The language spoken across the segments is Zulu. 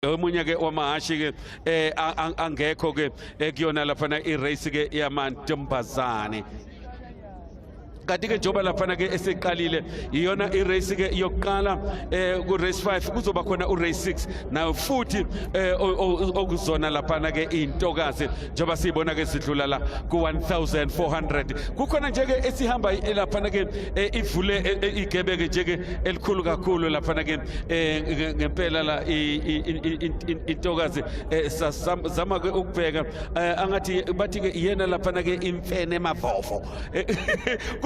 Omunye ke wamahashi ke angekho ke kuyona laphana i-race ke yamantombazane. Kanti ke njengoba laphana ke eseqalile iyona i-race ke yokuqala ku race 5, kuzoba khona u race 6 nayo futhi okuzona laphana ke intokazi, njengoba siyibona ke sidlula la ku 1400. Kukhona nje ke esihamba laphana ke ivule igebe ke nje ke elikhulu kakhulu laphana ke ngempela la intokazi zama ke ukubheka angathi bathi ke yena laphana ke imfene emavovo.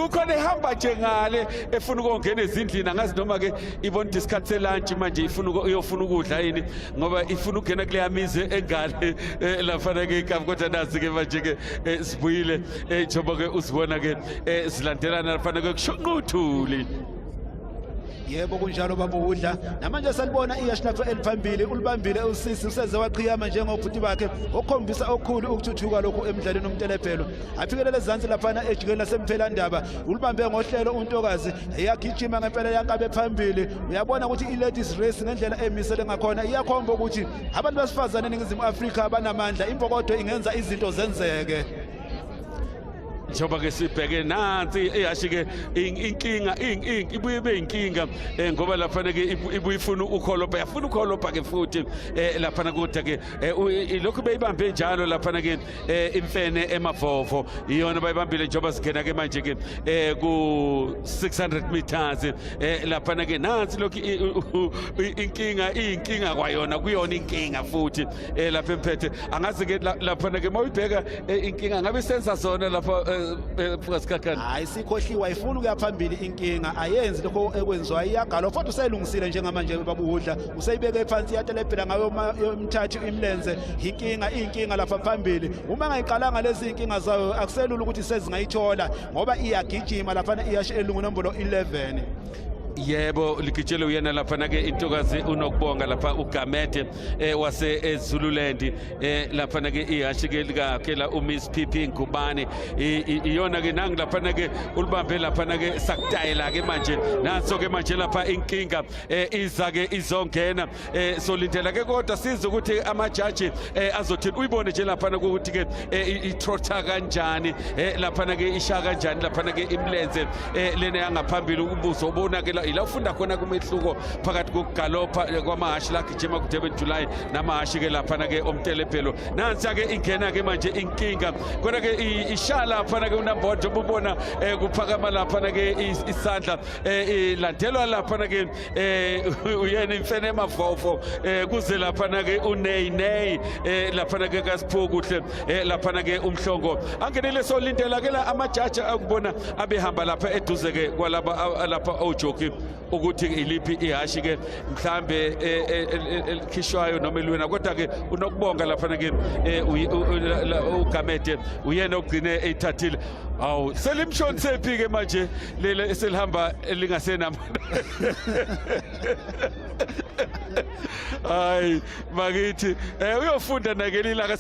Kukhona ehamba nje ngale efuna ukongena ezindlini, angazi noma ke ibona ukuthi isikhathi selantshi manje, ifuna iyofuna ukudla yini, ngoba ifuna ukungena kuleya mizi engale laphana ke ikabi. Kodwa nazi ke manje ke sibuyile njengoba ke uzibona ke zilandelana laphana ke kushunquthuli. Yebo, kunjalo baba udla. Namanje salibona iyashi lakho eliphambili, ulibambile usisi, useze waqhiyama njengobhuti bakhe, okhombisa okukhulu ukuthuthuka lokhu emdlalweni umtelebhelo. Afikelele ezansi laphana ejikeni lasemphelandaba, ulibambe ngohlelo untokazi, iyagijima ngempela yankabe phambili. Uyabona ukuthi i-ladies race ngendlela emisele ngakhona iyakhomba ukuthi abantu besifazane eNingizimu Afrika banamandla, imbokodo ingenza izinto zenzeke. Njengoba ke sibheke nansi eyashi ke inkinga ibuye ibe inkinga ngoba laphana ke ibuye ifuna ukholopha, yafuna ukholopha ke futhi laphana, kodwa ke lokhu beyibambe njalo laphana ke imfene emavovo iyona bayibambile, njengoba singena ke manje ke ku 600 meters laphana ke. Nansi lokhu inkinga iyinkinga kwayona, kuyona inkinga futhi lapha emphethe. Angazi ke laphana ke mawuyibheka inkinga ngabe isenza zona lapha Mfukasikhakhane. Hayi, sikhohliwe, ayifuni ukuya phambili inkinga, ayenzi lokho ekwenziwa, iyagala futhi usayilungisile njengamanje babuhudla, useyibeke phansi, iyatelebhela ngayo yomthathu imilenze. Inkinga iyinkinga lapha phambili, uma engayiqalanga lezi inkinga zayo akuselula ukuthi sezingayithola ngoba iyagijima laphana iyasho elungu nombolo 11. Yebo, ligijele uyena laphana ke intokazi unokubonga lapha uGamede wase eZululand laphana ke ihashi ke likakhe la uMiss PP Ngubane iyona ke nangi laphana ke ulibambe laphana ke sakutayela ke manje. Nanso ke manje lapha inkinga iza ke izongena solindela ke, kodwa siza ukuthi amajaji azothini. Uyibone nje laphana ukuthi ke itrotha kanjani laphana ke, isha kanjani laphana ke imlenze lena yangaphambili. Ubuso ubona ke la ila ufunda khona kumehluko phakathi kokugalopha kwamahashi lagijima ku-Durban July namahashi ke laphana ke omtelebhelo. Nansi ke ingena ke manje inkinga, kodwa ke isha laphana ke unumber 1, njengoba ubona kuphakama laphana ke isandla ilandelwa laphana ke uyena imfene emavofo kuze laphana ke uney ney laphana ke kasiphuku kuhle laphana ke umhlongo angenele. Solindela ke la amajaji akubona abehamba lapha eduze ke kwalaba lapha ojockey ukuthi iliphi ihashi ke mhlambe elikhishwayo noma eliwina. Kodwa ke unokubonga laphana ke uGamede uyena ogcine eyithathile. Awu, selimshonisephi ke manje lele selihamba lingasenam? Hayi bakithi, uyofunda nakelilanga.